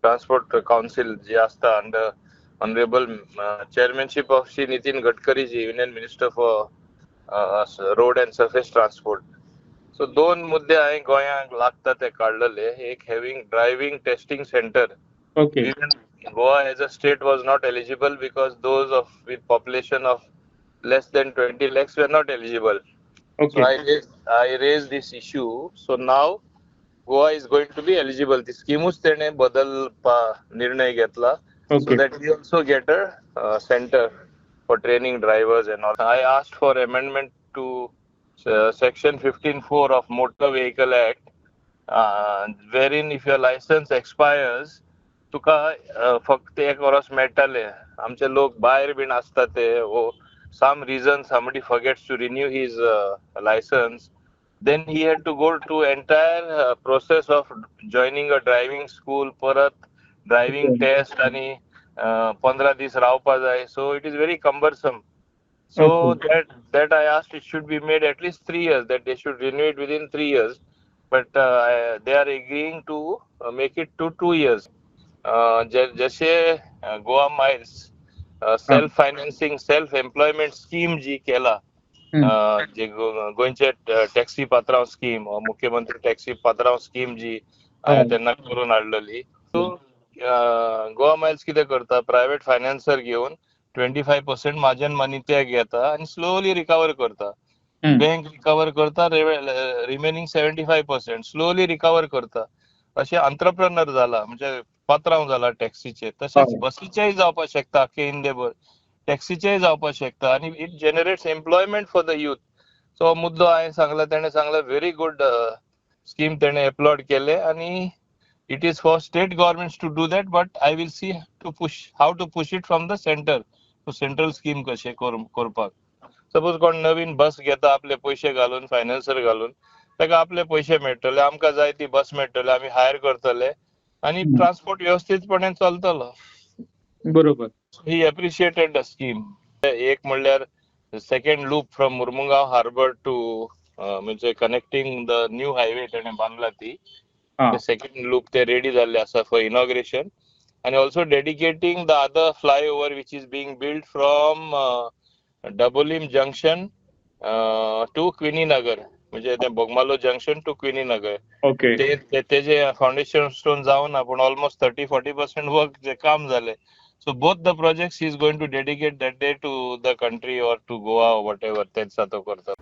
Transport Council जी आसता under honourable chairmanship of Shri Nitin Gadkari ji, Union Minister for Road and Surface Transport. So दोन मुद्दे हांवें गोंयांक लागता ते काडलेले. एक, having driving testing centre. Goa as a state was not eligible because those of with population of less than 20 lakhs were not eligible. So I raised this issue. So now Goa is going to be eligible. ती स्किमूच तेणे बदलपा निर्णय घेतला so that we also get a center for training drivers and all. I asked for amendment to section 15(4) of Motor Vehicle Act, wherein if your license expires, तुका फक्त एक वर्स मेळटाले. आमचे लोक भायर बीन आसता ते वो some reason somebody forgets to renew his license, then he had to go to entire process of joining a driving school, परत driving test आणि 15 दीस रावपा जाय. So it is very cumbersome. So that I asked it should be made at least 3 years, that they should renew it within 3 years, but they are agreeing to make it to 2 years. जशे Goa miles self financing, self employment scheme जी केला, जे गोंयचे taxi पात्रांव scheme, मुख्यमंत्री taxi पात्रांव scheme जी हांवें तेन्ना करून हाडलेली. सो गोवा मायल्स कितें करता, प्रायव्हेट फायनान्सर घेवन 25% मार्जिन मनी ते घेता आनी स्लोली रिकवर करता. बँक रिकवर करता, रिमेनिंग 75% स्लोली रिकवर करता. अशें अंत्रप्रनर जाला, म्हणजे पात्रांव जाला टॅक्सीचे. तशेंच बसीचेय जावपाक शकता, आख्खे इंडियाभर टॅक्सीचेय जावपाक शकता आनी it generates employment for the youth. So मुद्दो हांवें सांगला, तेणें सांगलें व्हेरी गुड स्कीम. तेणें एप्लॉड केले आनी it is for state governments to do that, but I will see to push how to push it from the center. Central scheme कशें करपाक. सपोज कोण नवीन बस घेता आपले पयशे घालून, फायनान्सर घालून, ताका आपले पयशे मेळटले, आमकां जाय ती बस मेळटले, आमी हायर करतले आनी transport व्यवस्थीतपणे चलतलो. He appreciated the scheme. एक म्हणल्यार second loop from Mormugao harbour to म्हणजे कनेक्टिंग the new highway तेणे बांदला ती सेकंड लूप ते रेडी जाल्ले आसा फॉर इनॉग्रेशन, आणि also dedicating the other flyover which is being built from Dabolim junction to Queeny Nagar, म्हणजे ते बोगमालो जंक्शन टू क्विनी नगर. ते तेजे फाउंडेशन स्टोन जावन ना, पूण ऑलमोस्ट 30-40% वर्क जे काम जालें. So both the projects he is going to dedicate that day to the country or to Goa, whatever तेच तो करता.